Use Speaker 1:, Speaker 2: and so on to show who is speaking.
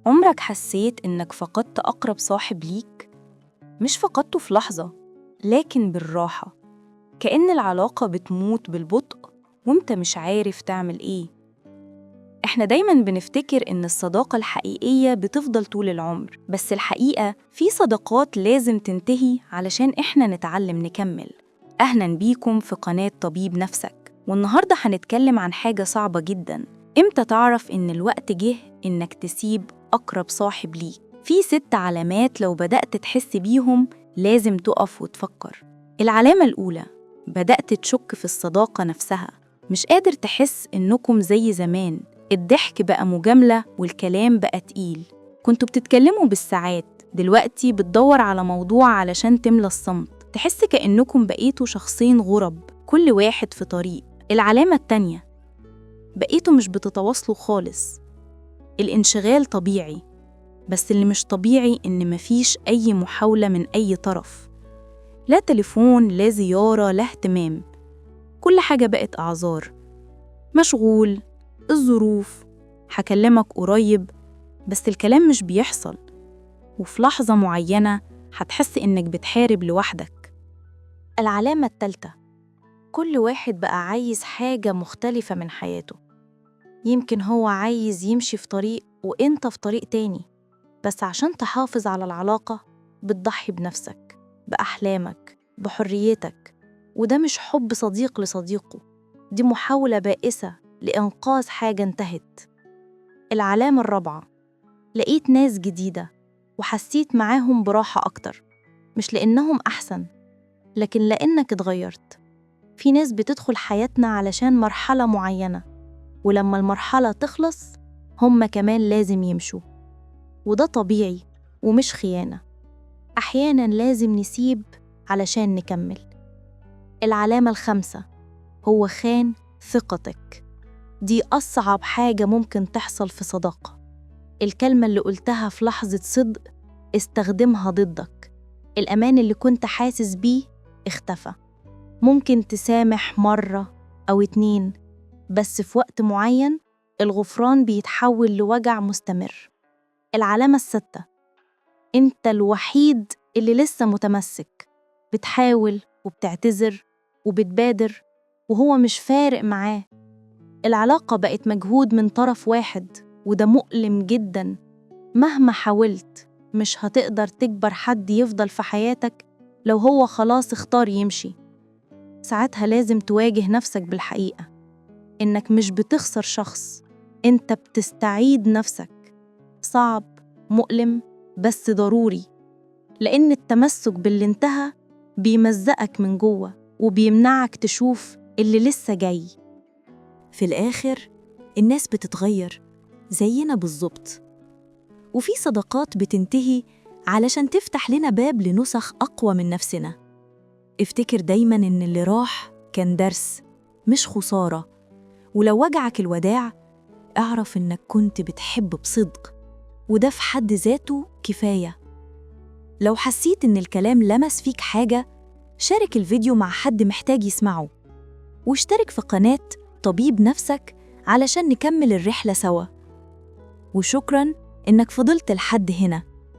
Speaker 1: عمرك حسيت إنك فقدت أقرب صاحب ليك؟ مش فقدته في لحظة، لكن بالراحة، كأن العلاقة بتموت بالبطء وإنت مش عارف تعمل إيه. إحنا دايماً بنفتكر إن الصداقة الحقيقية بتفضل طول العمر، بس الحقيقة في صداقات لازم تنتهي علشان إحنا نتعلم نكمل. أهلاً بيكم في قناة طبيب نفسك، والنهاردة هنتكلم عن حاجة صعبة جداً: إمتى تعرف إن الوقت جه إنك تسيب أقرب صاحب ليك؟ في 6 علامات لو بدأت تحس بيهم لازم تقف وتفكر. العلامة الأولى: بدأت تشك في الصداقة نفسها، مش قادر تحس إنكم زي زمان، الضحك بقى مجاملة والكلام بقى تقيل، كنتوا بتتكلموا بالساعات، دلوقتي بتدور على موضوع علشان تملى الصمت، تحس كأنكم بقيتوا شخصين غرب، كل واحد في طريق. العلامة التانية: بقيتوا مش بتتواصلوا خالص. الانشغال طبيعي، بس اللي مش طبيعي إن مفيش أي محاولة من أي طرف، لا تليفون، لا زيارة، لا اهتمام، كل حاجة بقت أعذار: مشغول، الظروف، هكلمك قريب، بس الكلام مش بيحصل. وفي لحظة معينة هتحس إنك بتحارب لوحدك.
Speaker 2: العلامة التالتة: كل واحد بقى عايز حاجة مختلفة من حياته. يمكن هو عايز يمشي في طريق وإنت في طريق تاني، بس عشان تحافظ على العلاقة بتضحي بنفسك، بأحلامك، بحريتك. وده مش حب صديق لصديقه، دي محاولة بائسة لإنقاذ حاجة انتهت. العلامة الرابعة: لقيت ناس جديدة وحسيت معاهم براحة أكتر، مش لأنهم أحسن، لكن لأنك اتغيرت. في ناس بتدخل حياتنا علشان مرحلة معينة، ولما المرحلة تخلص هم كمان لازم يمشوا، وده طبيعي ومش خيانة. أحياناً لازم نسيب علشان نكمل. العلامة الخامسة: هو خان ثقتك. دي أصعب حاجة ممكن تحصل في صداقة. الكلمة اللي قلتها في لحظة صدق استخدمها ضدك. الأمان اللي كنت حاسس بيه اختفى. ممكن تسامح مرة أو 2، بس في وقت معين الغفران بيتحول لوجع مستمر. العلامة السادسة: أنت الوحيد اللي لسه متمسك، بتحاول وبتعتذر وبتبادر وهو مش فارق معاه. العلاقة بقت مجهود من طرف واحد، وده مؤلم جداً. مهما حاولت مش هتقدر تجبر حد يفضل في حياتك لو هو خلاص اختار يمشي. ساعتها لازم تواجه نفسك بالحقيقة، إنك مش بتخسر شخص، إنت بتستعيد نفسك. صعب، مؤلم، بس ضروري، لأن التمسك باللي انتهى بيمزقك من جوه وبيمنعك تشوف اللي لسه جاي.
Speaker 3: في الآخر الناس بتتغير زينا بالظبط، وفي صداقات بتنتهي علشان تفتح لنا باب لنسخ أقوى من نفسنا. افتكر دايماً إن اللي راح كان درس مش خسارة، ولو وجعك الوداع اعرف إنك كنت بتحب بصدق، وده في حد ذاته كفاية. لو حسيت إن الكلام لمس فيك حاجة، شارك الفيديو مع حد محتاج يسمعه، واشترك في قناة طبيب نفسك علشان نكمل الرحلة سوا. وشكراً إنك فضلت لحد هنا.